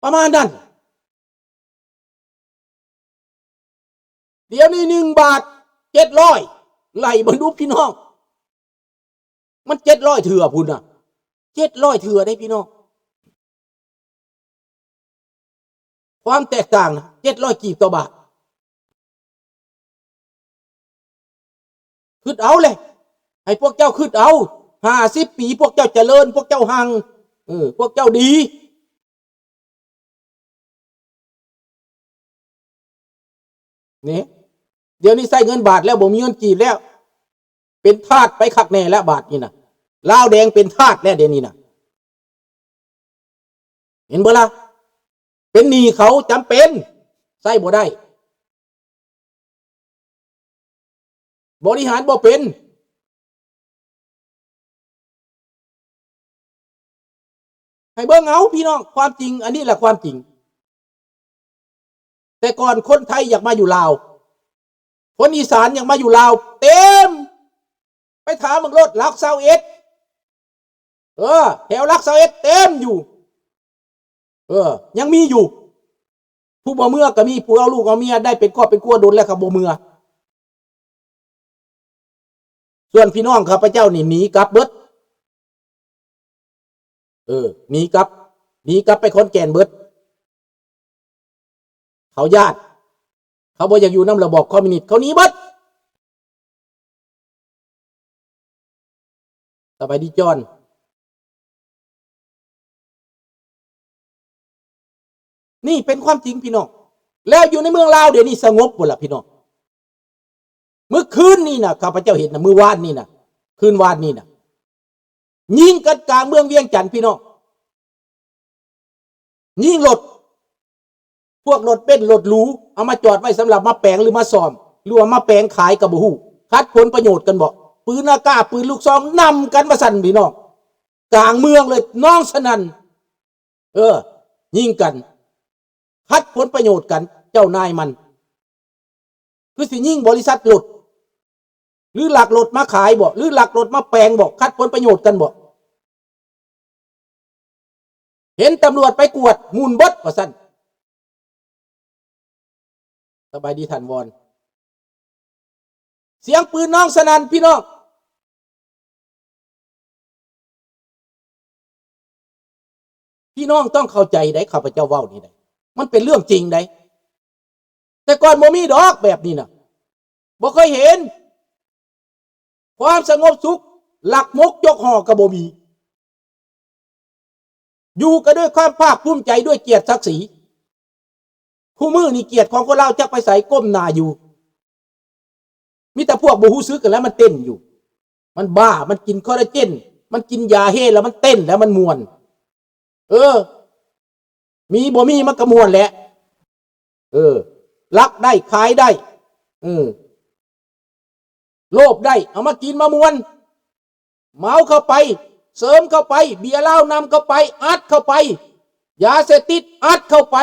ປະມານນັ້ນ. ດຽວນີ້ໜຶ່ງບາດເຈັດຮ້ອຍ ໄລ່ເບິ່ງດູພີ່ນ້ອງ ມັນເຈັດຮ້ອຍເທື່ອພຸ້ນນະ ເຈັດຮ້ອຍເທື່ອເດ້ພີ່ນ້ອງ ຄວາມແຕກຕ່າງນະ ເຈັດຮ້ອຍກີບຕໍ່ບາດ. ຄິດເອົາແຫຼະ ໃຫ້ພວກເຈົ້າຄິດເອົາ ຫ້າສິບປີພວກເຈົ້າຈະເລີນ ພວກເຈົ້າຮັ່ງ ເອີ ພວກເຈົ້າດີ ນີ້ ດຽວນີ້ໃຊ້ເງິນບາດແລ້ວ ບໍ່ມີເງິນກີບແລ້ວ ເປັນທາດໄປຄັກແນ່ແລ້ວບາດນີ້ນະ ລາວແດງເປັນທາດແລ້ວດຽວນີ້ນະ ເຫັນບໍ່ລະ? ເປັນໜີ້ເຂົາ ຈຳເປັນ ໃຊ້ບໍ່ໄດ້ ບໍລິຫານບໍ່ເປັນ. ໃຫ້ເບິ່ງເອົາພີ່ນ້ອງ ຄວາມຈິງ ອັນນີ້ແຫຼະຄວາມຈິງ. ແຕ່ກ່ອນຄົນໄທຢາກມາຢູ່ລາວ ຄົນອີສານຢາກມາຢູ່ລາວເຕັມ ໄປຖາມເບິ່ງໂລດ ຫຼັກຊາວເອັດ ເອີ ແຖວຫຼັກຊາວເອັດເຕັມຢູ່ ເອີ ຍັງມີຢູ່ ຜູ້ບໍ່ເມືອກໍມີ ຜູ້ເອົາລູກເອົາເມຍໄດ້ເປັນຄອບເປັນຄົວດົນແລ້ວກໍບໍ່ເມືອ. ສ່ວນພີ່ນ້ອງຂ້າພະເຈົ້ານີ້ໜີກັບເບິດ ເອີ ໜີກັບ ໜີກັບໄປຂອນແກ່ນເບິດ ເຂົາຢ້ານ ເຂົາບໍ່ຢາກຢູ່ນຳລະບອບຄອມມິວນິດ ເຂົາໜີເບິດ. ສະບາຍດີຈອນ ນີ້ເປັນຄວາມຈິງພີ່ນ້ອງ ແລ້ວຢູ່ໃນເມືອງລາວດຽວນີ້ສະຫງົບບໍ່ລະພີ່ນ້ອງ? ມື້ຄືນນີ້ນະ ຂ້າພະເຈົ້າເຫັນນະ ມື້ວານນີ້ນະ ຄືນວານນີ້ນະ ຍິງກັນກາງເມືອງວຽງຈັນພີ່ນ້ອງ ຍິງລົດ ພວກລົດເບັນ ລົດຫຼູ ເອົາມາຈອດໄວ້ສຳລັບມາແປງ ຫຼືມາສ້ອມ ຫຼືວ່າມາແປງຂາຍກໍບໍ່ຮູ້ ຂັດຜົນປະໂຫຍດກັນບໍ ປືນອາກາ ປືນລູກຊອງນຳກັນວ່າຊັ້ນພີ່ນ້ອງ ກາງເມືອງເລີຍ ໜອງສະໜັ່ນ ເອີ ຍິງກັນ ຂັດຜົນປະໂຫຍດກັນ ເຈົ້ານາຍມັນ ຄືຊິຍິງບໍລິສັດລົດ ຫຼືລັກລົດມາຂາຍບໍ ຫຼືລັກລົດມາແປງບໍ ຂັດຜົນປະໂຫຍດກັນບໍ ເຫັນຕຳຫຼວດໄປກວດໝູນເບິດວ່າຊັ້ນ. ສະບາຍດີທ່ານວອນ ສຽງປືນໜອງສະໜັ່ນພີ່ນ້ອງ ພີ່ນ້ອງຕ້ອງເຂົ້າໃຈໄດ໋ ຂ້າພະເຈົ້າເວົ້ານີ້ໄດ໋ ມັນເປັນເລື່ອງຈິງໄດ໋ ແຕ່ກ່ອນບໍ່ມີດອກແບບນີ້ນະ ບໍ່ເຄີຍເຫັນ ຄວາມສະຫງົບສຸກ ລັກມົກຈົກຫໍ່ກໍບໍ່ມີ ຢູ່ກັນດ້ວຍຄວາມພາກພູມໃຈ ດ້ວຍກຽດສັກສີ. ຄູ່ມື້ນີ້ກຽດຂອງຄົນລາວຈັກໄປໃສ ກົ້ມໜ້າຢູ່ ມີແຕ່ພວກບໍ່ຮູ້ສຶກຫັ້ນແຫຼະ ມັນເຕັ້ນຢູ່ ມັນບ້າ ມັນກິນຄໍລາເຈນ ມັນກິນຢາເຮແລ້ວມັນເຕັ້ນ ແລ້ວມັນມ່ວນ ເອີ ມີບໍ່ມີມັນກໍມ່ວນແຫຼະ ເອີ ລັກໄດ້ ຂາຍໄດ້ ເອີ ໂລບໄດ້ ເອົາມາກິນມາມ່ວນ ເມົາເຂົ້າໄປ ເສີມເຂົ້າໄປ ເບຍລາວນຳເຂົ້າໄປ ອັດເຂົ້າໄປ ຢາເສບຕິດອັດເຂົ້າໄປ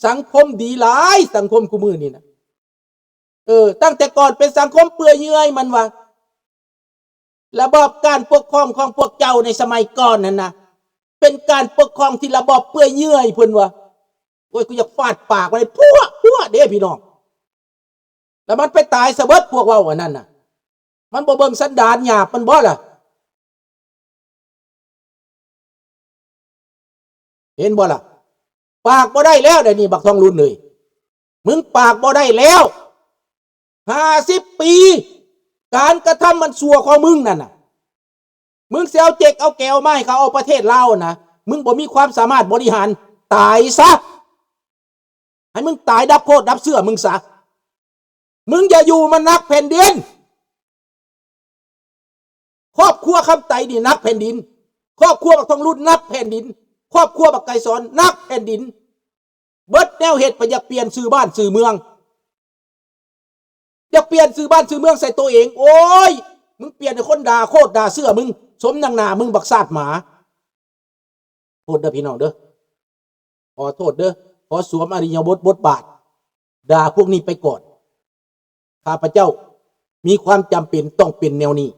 ສັງຄົມດີຫຼາຍ ສັງຄົມຄູ່ມື້ນີ້ນະ ເອີ ຕັ້ງແຕ່ກ່ອນເປັນສັງຄົມເປື່ອຍເຫຍື່ອຍ ມັນວ່າ ລະບອບການປົກຄອງຂອງພວກເຈົ້າໃນສະໄໝກ່ອນຫັ້ນນະ ເປັນການປົກຄອງທີ່ລະບອບເປື່ອຍເຫຍື່ອຍ ເພິ່ນວ່າ ໂອ້ຍ ກູຢາກຟາດປາກມັນໃຫ້ພົວໆເດ້ພີ່ນ້ອງ ແລ້ວມັນໄປຕາຍຊະເບິດ ພວກເວົ້າອັນນັ້ນນະ ມັນບໍ່ເບິ່ງສັນດານຫຍາບມັນບໍລະ? ເຫັນບໍ່ລະ? ປາກບໍ່ໄດ້ແລ້ວ ດຽວນີ້ບັກທອງລຸນເອີຍ ມຶງປາກບໍ່ໄດ້ແລ້ວ ຫ້າສິບປີ ການກະທຳອັນຊົ່ວຂອງມຶງນັ້ນນະ ມຶງຊິເອົາເຈັກເອົາແກວມາໃຫ້ເຂົາເອົາປະເທດລາວນະ ມຶງບໍ່ມີຄວາມສາມາດບໍລິຫານ ຕາຍຊະ ໃຫ້ມຶງຕາຍດັບໂຄດດັບເຊື້ອມຶງຊະ ມຶງຢ່າຢູ່ ມັນໜັກແຜ່ນດິນ ຄອບຄົວຄຳໄຕນີ້ໜັກແຜ່ນດິນ ຄອບຄົວບັກທອງລຸນໜັກແຜ່ນດິນ ຄອບຄົວບັກໄກສອນໜັກແຜ່ນດິນ ເບິດແນວເຮັດ ໄປຢາກປ່ຽນຊື່ບ້ານຊື່ເມືອງ ຢາກປ່ຽນຊື່ບ້ານຊື່ເມືອງໃສ່ໂຕເອງ ໂອ້ຍ ມຶງປ່ຽນໃຫ້ຄົນດ່າໂຄດດ່າເຊື້ອມຶງ ສົມໜັງໜ້າມຶງບັກຊາດໝາ ໂທດເດີພີ່ນ້ອງເດີ ຂໍໂທດເດີ ຂໍສວມອະລິຍະບົດບົດບາດ ດ່າພວກນີ້ໄປກ່ອນ ຂ້າພະເຈົ້າມີຄວາມຈຳເປັນຕ້ອງເປັນແນວນີ້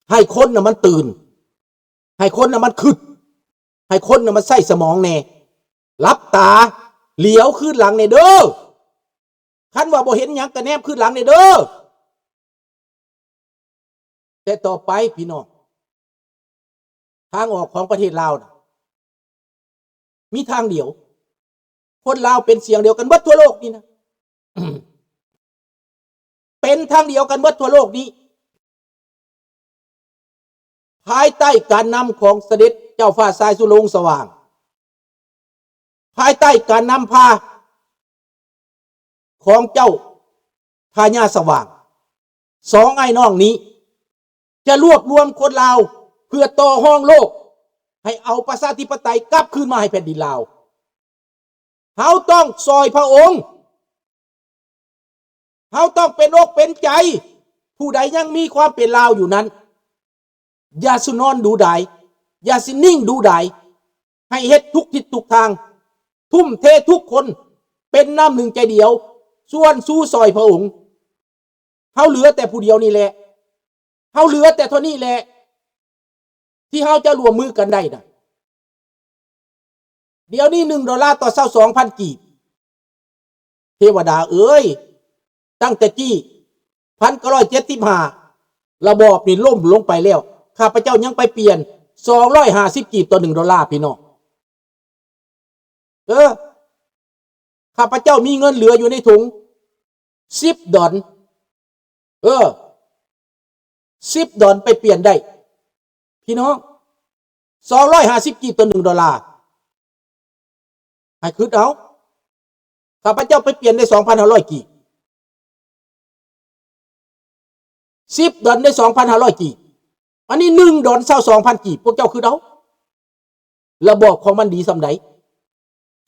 ໃຫ້ຄົນນະມັນຕື່ນ ໃຫ້ຄົນນະມັນຄຶດ ໃຫ້ຄົນນະມັນໃຊ້ສະໝອງແດ່. ຫຼັບຕາ ຫຼຽວຄືນຫຼັງແດ່ເດີ້. ຄັນວ່າບໍ່ເຫັນຫຍັງກະແນມຄືນຫຼັງແດ່ເດີ້. ແຕ່ຕໍ່ໄປພີ່ນ້ອງ ທາງອອກຂອງປະເທດລາວນະ ມີທາງດຽວ. ຄົນລາວເປັນສຽງດຽວກັນເບິດທົ່ວໂລກນີ້ນະ ເປັນທາງດຽວກັນເບິດທົ່ວໂລກນີ້ ພາຍໃຕ້ການນຳຂອງສະເດັດເຈົ້າຟ້າຊາຍສຸລົງສະຫວ່າງ ພາຍໃຕ້ການນຳພາຂອງເຈົ້າພະຍາສະຫວ່າງ ສອງອ້າຍນ້ອງນີ້ຈະລວບລວມຄົນລາວເພື່ອຕໍ່ຮອງໂລກ ໃຫ້ເອົາປະຊາທິປະໄຕກັບຄືນມາໃຫ້ແຜ່ນດິນລາວ. ເຮົາຕ້ອງຊ່ອຍພະອົງ ເຮົາຕ້ອງເປັນອົກເປັນໃຈ. ຜູ້ໃດຍັງມີຄວາມເປັນລາວຢູ່ນັ້ນ ຢ່າສະໜອນດູດາຍ, ຢ່າຊິນິ່ງດູດາຍ, ໃຫ້ເຮັດທຸກທິດທຸກທາງ, ທຸ່ມເທທຸກຄົນເປັນນ້ຳໜຶ່ງໃຈດຽວ ຊວນຊູຊ່ອຍພະອົງ. ເຮົາເຫຼືອແຕ່ຜູ້ດຽວນີ້ແຫຼະ, ເຮົາເຫຼືອແຕ່ເທົ່ານີ້ແຫຼະ ທີ່ເຮົາຈະຮ່ວມມືກັນໄດ້ນະ. ດຽວນີ້ໜຶ່ງໂດລາຕໍ່ຊາວສອງພັນກີບ. ເທວະດາເອີຍ, ຕັ້ງແຕ່ກີ້ ພັນເກົ້າຮ້ອຍເຈັດສິບຫ້າ ລະບອບນີ້ລົ້ມລົງໄປແລ້ວ, ຂ້າພະເຈົ້າຍັງໄປປ່ຽນສອງຮ້ອຍຫ້າສິບກີບຕໍ່ໜຶ່ງໂດລາ ພີ່ນ້ອງ. ເອີ ຂ້າພະເຈົ້າມີເງິນເຫຼືອຢູ່ໃນຖົງສິບດອນ. ເອີ ສິບດອນໄປປ່ຽນໄດ້ ພີ່ນ້ອງ, ສອງຮ້ອຍຫ້າສິບກີບຕໍ່ໜຶ່ງໂດລາ. ໃຫ້ຄິດເອົາ, ຂ້າພະເຈົ້າໄປປ່ຽນໄດ້ສອງພັນຫ້າຮ້ອຍກີບ, ສິບດອນໄດ້ສອງພັນຫ້າຮ້ອຍກີບ, ອັນນີ້ໜຶ່ງດອນຊາວສອງພັນກີບ. ພວກເຈົ້າຄິດເອົາ, ລະບອບຂອງມັນດີສ່ຳໃດ,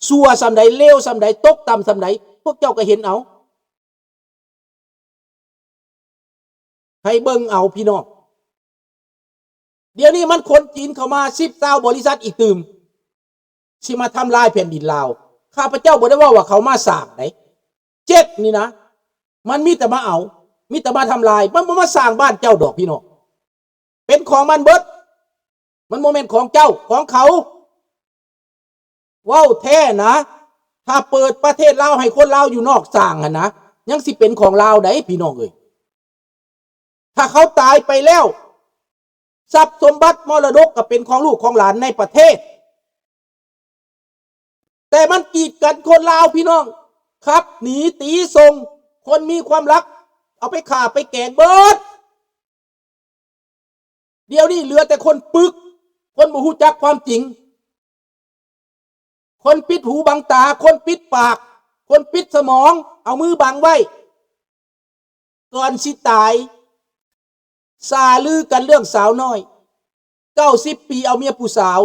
ຊົ່ວສ່ຳໃດ, ເລວສ່ຳໃດ, ຕົກຕ່ຳສ່ຳໃດ, ພວກເຈົ້າກໍເຫັນເອົາ. ໃຫ້ເບິ່ງເອົາພີ່ນ້ອງ, ດຽວນີ້ມັນຄົນຈີນເຂົ້າມາສິບຊາວບໍລິສັດອີກຕື່ມ, ຊິມາທຳລາຍແຜ່ນດິນລາວ. ຂ້າພະເຈົ້າບໍ່ໄດ້ເວົ້າວ່າເຂົາມາສ້າງໃດ, ເຈັດນີ້ນະ ມັນມີແຕ່ມາເອົາ, ມີແຕ່ມາທຳລາຍ, ມັນບໍ່ມາສ້າງບ້ານເຈົ້າດອກພີ່ນ້ອງ. ເປັນຂອງມັນເບິດ, ມັນບໍ່ແມ່ນຂອງເຈົ້າ, ຂອງເຂົາ. ເວົ້າແທ້ນະ, ຖ້າເປີດປະເທດລາວໃຫ້ຄົນລາວຢູ່ນອກສ້າງຫັ້ນນະ, ຍັງຊິເປັນຂອງລາວໃດ໋ ພີ່ນ້ອງເອີຍ. ຖ້າເຂົາຕາຍໄປແລ້ວ, ຊັບສົມບັດມໍລະດົກກໍເປັນຂອງລູກຂອງຫຼານໃນປະເທດ. ແຕ່ມັນກີດກັນຄົນລາວ ພີ່ນ້ອງ, ຂັບໜີຕີສົ່ງ, ຄົນມີຄວາມລັກ ເອົາໄປຂ້າໄປແກງເບິດ. ດຽວນີ້ເຫຼືອແຕ່ຄົນປຶກ, ຄົນບໍ່ຮູ້ຈັກຄວາມຈິງ, ຄົນປິດຫູບັງຕາ, ຄົນປິດປາກ, ຄົນປິດສະໝອງ, ເອົາມືບັງໄວ້. ກ່ອນຊິຕາຍ ຊ່າລືກັນເລື່ອງສາວນ້ອຍ, ເກົ້າສິບປີເອົາເມຍຜູ້ສາວ,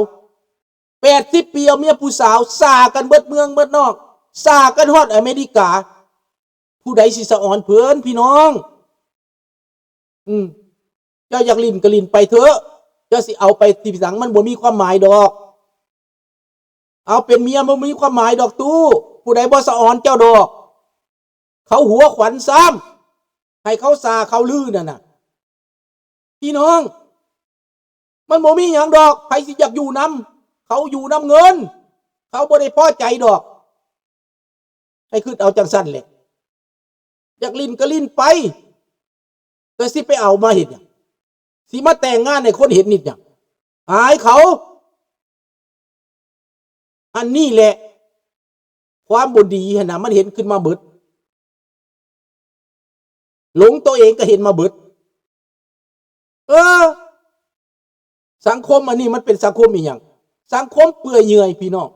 ແປດສິບປີເອົາເມຍຜູ້ສາວ, ຊ່າກັນເບິດເມືອງເບິດນອກ, ຊ່າກັນຮອດອາເມລິກາ. ຜູ້ໃດຊິສະອອນເພິ່ນ ພີ່ນ້ອງ? ອືມ ເຈົ້າຢາກຫຼິ້ນກໍຫຼິ້ນໄປເຖາະ, ເຈົ້າຊິເອົາໄປທີ່ສັງ ມັນບໍ່ມີຄວາມໝາຍດອກ. ເອົາເປັນເມຍບໍ່ມີຄວາມໝາຍດອກຕູ້, ຜູ້ໃດບໍ່ສະອອນເຈົ້າດອກ. ເຂົາຫົວຂວັນຊ້ຳ, ໃຫ້ເຂົາຊ່າເຂົາລືນັ້ນນະ. ພີ່ນ້ອງ, ມັນບໍ່ມີຫຍັງດອກ, ໃຜຊິຢາກຢູ່ນຳ, ເຂົາຢູ່ນຳເງິນ, ເຂົາບໍ່ໄດ້ພໍໃຈດອກ. ໃຫ້ຄິດເອົາຈັ່ງຊັ້ນແຫຼະ. ຢາກຫຼິ້ນກໍຫຼິ້ນໄປ, ແຕ່ຊິໄປເອົາມາເຮັດຫຍັງ? ຊິມາແຕ່ງງານໃຫ້ຄົນເຫັນເຮັດຫຍັງ? ອາຍເຂົາ. ອັນນີ້ແຫຼະ ຄວາມບໍ່ດີຫັ້ນນະ ມັນເຫັນຂຶ້ນມາເບິດ. ຫຼົງໂຕເອງກໍເຫັນມາເບິດ. ເອີ ສັງຄົມອັນນີ້ມັນເປັນສັງຄົມອີ່ຫຍັງ? ສັງຄົມເປື່ອຍເຫຍື່ອຍ ພີ່ນ້ອງ.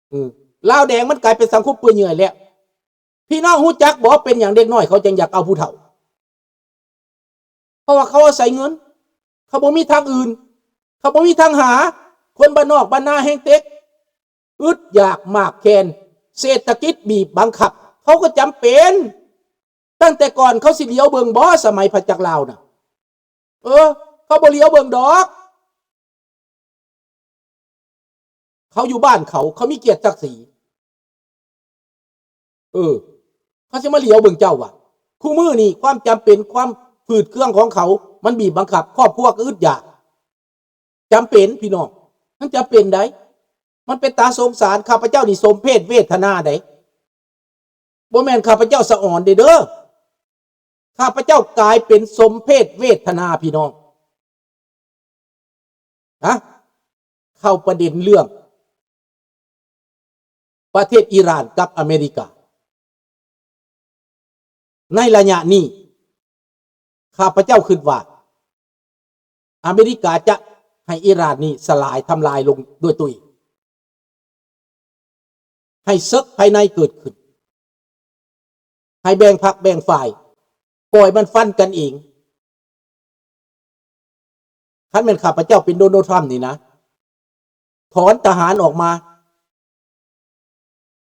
ເອີ ລາວແດງມັນກາຍເປັນສັງຄົມເປື່ອຍເຫຍື່ອຍແລ້ວ. ພີ່ນ້ອງຮູ້ຈັກບໍ່ ເປັນຫຍັງເດັກນ້ອຍເຂົາຈຶ່ງຢາກເອົາຜູ້ເຖົ້າ? ເພາະວ່າເຂົາອາໄສເງິນ, ເຂົາບໍ່ມີທາງອື່ນ, ເຂົາບໍ່ມີທາງຫາ. ຄົນບ້ານນອກບ້ານນາແຮງເຕັກ, ອຶດຢາກໝາກແຄນ, ເສດຖະກິດບີບບັງຄັບ, ເຂົາກໍຈຳເປັນ. ຕັ້ງແຕ່ກ່ອນເຂົາຊິຫຼຽວເບິ່ງບໍ່ ສະໄໝພະຈັກລາວນະ? ເອີ ເຂົາບໍ່ຫຼຽວເບິ່ງດອກ. ເຂົາຢູ່ບ້ານເຂົາ, ເຂົາມີກຽດສັກສີ. ເອີ ເຂົາຊິມາຫຼຽວເບິ່ງເຈົ້າວະ? ຄູ່ມື້ນີ້ຄວາມຈຳເປັນ, ຄວາມຝືດເຄືອງຂອງເຂົາ ມັນບີບບັງຄັບ, ຄອບຄົວກໍອຶດຢາກ. ຈຳເປັນພີ່ນ້ອງ ມັນຈຳເປັນໃດ໋ ມັນເປັນຕາສົງສານ. ຂ້າພະເຈົ້ານີ້ສົມເພດເວທະນາໃດ໋ ບໍ່ແມ່ນຂ້າພະເຈົ້າສະອອນເດ້ເດີ ຂ້າພະເຈົ້າກາຍເປັນສົມເພດເວທະນາພີ່ນ້ອງ. ນະ ເຂົ້າປະເດັນເລື່ອງປະເທດອີຣານກັບອາເມລິກາ. ໃນໄລຍະນີ້ ຂ້າພະເຈົ້າຄິດວ່າ ອາເມລິກາຈະໃຫ້ອີຣານນີ້ສະຫຼາຍທຳລາຍລົງດ້ວຍຕົວເອງ. ໃຫ້ເສິກພາຍໃນເກີດຂຶ້ນ, ໃຫ້ແບ່ງພັກແບ່ງຝ່າຍ, ປ່ອຍມັນຟັນກັນເອງ. ຄັນແມ່ນຂ້າພະເຈົ້າເປັນໂດນັລ ທຣຳ ນີ້ນະ, ຖອນທະຫານອອກມາ,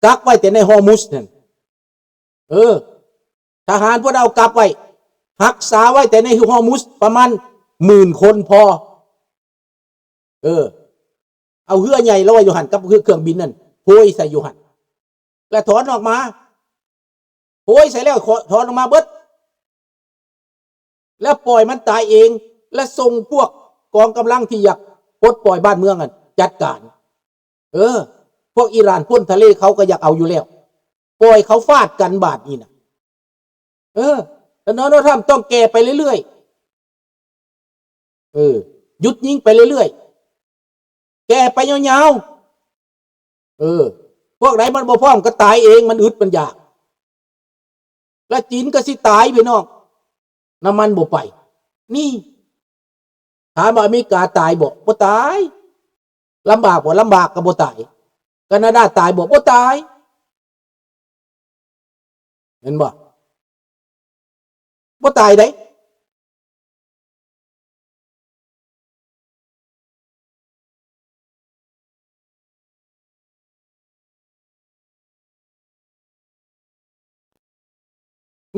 ກັກໄວ້ແຕ່ໃນຮໍມຸດນັ້ນ. ເອີ, ທະຫານພວກເຮົາກັກໄວ້, ຮັກສາໄວ້ແຕ່ໃນຮໍມຸດປະມານໝື່ນຄົນພໍ. ເອີ, ເອົາເຮືອໃຫຍ່ລອຍຢູ່ຫັ້ນກັບເຮືອເຄື່ອງບິນນັ້ນໂພຍໃສ່ຢູ່ຫັ້ນ ແລ້ວຖອນອອກມາ, ໂພຍໃສ່ແລ້ວ ຖອນອອກມາເບິດ ແລ້ວປ່ອຍມັນຕາຍເອງ ແລ້ວສົ່ງພວກກອງກຳລັງທີ່ຢາກປົດປ່ອຍບ້ານເມືອງນັ້ນຈັດການ. ເອີ, ພວກອີຣານພົ້ນທະເລເຂົາກໍຢາກເອົາຢູ່ແລ້ວ, ປ່ອຍເຂົາຟາດກັນບາດນີ້ນະ. ເອີ, ແລ້ວໂດນັລ ທຣຳ ຕ້ອງແກ່ໄປເລື້ອຍໆ. ເອີ, ຢຸດຍິງໄປເລື້ອຍໆ, ແກ່ໄປຍາວໆ. ເອີ, ພວກໃດມັນບໍ່ພ້ອມກໍຕາຍເອງ, ມັນອຶດມັນຢາກ. ແລ້ວຈີນກໍຊິຕາຍພີ່ນ້ອງ, ນ້ຳມັນບໍ່ໄປ. ນີ້, ຖາມວ່າອາເມລິກາຕາຍບໍ່? ບໍ່ຕາຍ. ລຳບາກບໍ່? ລຳບາກກໍບໍ່ຕາຍ. ການາດາຕາຍບໍ່? ບໍ່ຕາຍ. ເຫັນບໍ່? ບໍ່ຕາຍເດ້.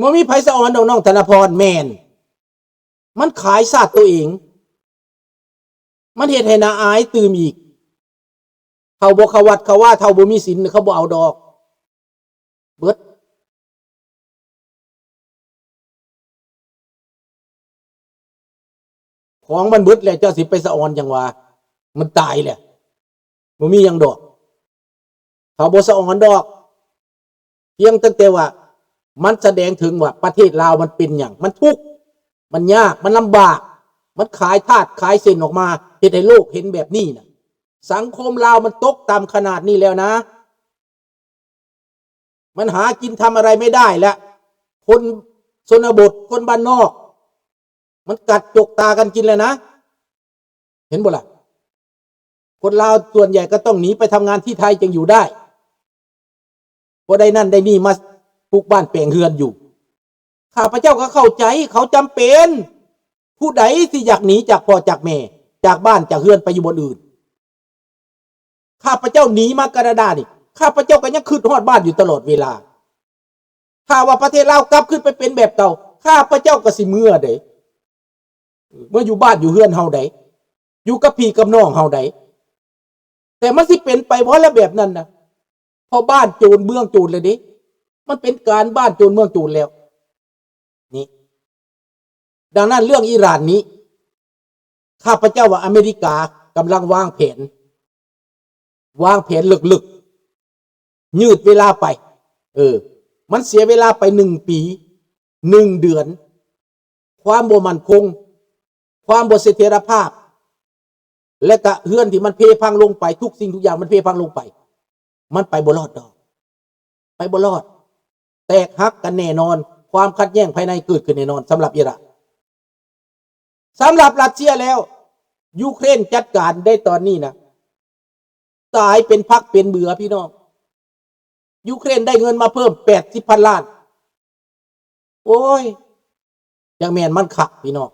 ບໍ່ມີໃຜສະອອນດອກນ້ອງທະນະພອນ, ແມ່ນ ມັນຂາຍຊາດໂຕເອງ, ມັນເຮັດໃຫ້ໜ້າອາຍຕື່ມອີກ. ເຂົາບໍ່ເຂົ້າວັດເຂົ້າວາ, ເຂົາບໍ່ມີສິນ, ເຂົາບໍ່ເອົາດອກ. ເບິດ. ຂອງມັນເບິດແລ້ວ ເຈົ້າຊິໄປສະອອນຫຍັງວະ? ມັນຕາຍແລ້ວ. ບໍ່ມີຫຍັງດອກ. ເຂົາບໍ່ສະອອນດອກ. ພຽງຕັ້ງແຕ່ວ່າມັນສະແດງເຖິງວ່າປະເທດລາວມັນເປັນຫຍັງ, ມັນທຸກ, ມັນຍາກ, ມັນລຳບາກ, ມັນຂາຍທາດຂາຍເສັ້ນອອກມາ ເຮັດໃຫ້ໂລກເຫັນແບບນີ້ນະ. ສັງຄົມລາວມັນຕົກຕ່ຳຂະໜາດນີ້ແລ້ວນະ. ມັນຫາກິນທຳອະໄລໄມ່ໄດ້ແລ້ວ. ຄົນຊົນນະບົດ, ຄົນບ້ານນອກ, ມັນກັດຈົກຕາກັນກິນແລ້ວນະ. ເຫັນບໍ່ລະ? ຄົນລາວສ່ວນໃຫຍ່ກໍຕ້ອງໜີໄປທຳງານທີ່ໄທຈຶ່ງຢູ່ໄດ້. ບໍ່ໄດ້ນັ້ນໄດ້ນີ້ມາປຸກບ້ານແປງເຮືອນຢູ່. ຂ້າພະເຈົ້າກໍເຂົ້າໃຈ, ເຂົາຈຳເປັນ. ຜູ້ໃດທີ່ຢາກໜີຈາກພໍ່ຈາກແມ່, ຈາກບ້ານຈາກເຮືອນໄປຢູ່ບ່ອນອື່ນ? ຂ້າພະເຈົ້າໜີມາການາດານີ້, ຂ້າພະເຈົ້າກໍຍັງຄິດຮອດບ້ານຢູ່ຕະຫຼອດເວລາ. ຖ້າວ່າປະເທດລາວກັບຄືນໄປເປັນແບບເກົ່າ, ຂ້າພະເຈົ້າກໍຊິເມືອເດ້, ເມືອຢູ່ບ້ານຢູ່ເຮືອນເຮົາໄດ໋, ຢູ່ກັບພີ່ກັບນ້ອງເຮົາໄດ໋. ແຕ່ມັນຊິເປັນໄປບໍ່ລະແບບນັ້ນນະ? ເພາະບ້ານໂຈນເມືອງໂຈນແລ້ວເດ້, ມັນເປັນການບ້ານໂຈນເມືອງໂຈນແລ້ວ. ນີ້ ດັ່ງນັ້ນເລື່ອງອີຣານນີ້ ຂ້າພະເຈົ້າວ່າອາເມລິກາກຳລັງວາງແຜນ, ວາງແຜນເລິກໆ ຍືດເວລາໄປ. ເອີ, ມັນເສຍເວລາໄປໜຶ່ງປີ, ໜຶ່ງເດືອນ, ຄວາມບໍ່ໝັ້ນຄົງ, ຄວາມບໍ່ສະຖຽນລະພາບ, ແລະກະເຮືອນທີ່ມັນເພພັງລົງໄປ, ທຸກສິ່ງທຸກຢ່າງມັນເພພັງລົງໄປ, ມັນໄປບໍ່ລອດດອກ. ໄປບໍ່ລອດ, ແຕກຫັກກັນແນ່ນອນ, ຄວາມຂັດແຍ່ງພາຍໃນເກີດຂຶ້ນແນ່ນອນສຳລັບອີຣານ. ສຳລັບຣັດເຊຍແລ້ວ, ຢູເຄຣນຈັດການໄດ້ຕອນນີ້ນະ, ຕາຍເປັນຜັກເປັນເບືອພີ່ນ້ອງ. ຢູເຄຣນໄດ້ເງິນມາເພີ່ມແປດສິບພັນລ້ານ. ໂອ້ຍ, ຈັ່ງແມ່ນມັນຄັກພີ່ນ້ອງ.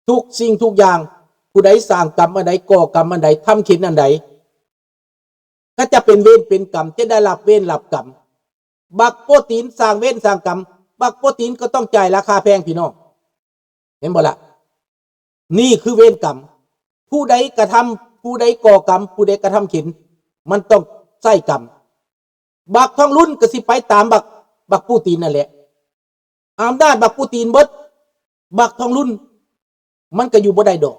ທຸກສິ່ງທຸກຢ່າງ, ຜູ້ໃດສ້າງກຳອັນໃດ, ກໍ່ກຳອັນໃດ, ທຳເຂັນອັນໃດ, ກໍຈະເປັນເວນເປັນກຳ, ຈະໄດ້ຮັບເວນຮັບກຳ. ບັກໂປຕິນສ້າງເວນສ້າງກຳ, ບັກໂປຕິນກໍຕ້ອງຈ່າຍລາຄາແພງພີ່ນ້ອງ. ເຫັນບໍ່ລະ? ນີ້ຄືເວນກຳ. ຜູ້ໃດກະທຳ, ຜູ້ໃດກໍ່ກຳ, ຜູ້ໃດກະທຳເຂັນ, ມັນຕ້ອງໃຊ້ກຳ. ບັກທອງລຸນກໍຊິໄປຕາມບັກ, ບັກປູຕິນນັ້ນແຫຼະ. ອຳນາດບັກປູຕິນເບິດ, ບັກທອງລຸນມັນກໍຢູ່ບໍ່ໄດ້ດອກ.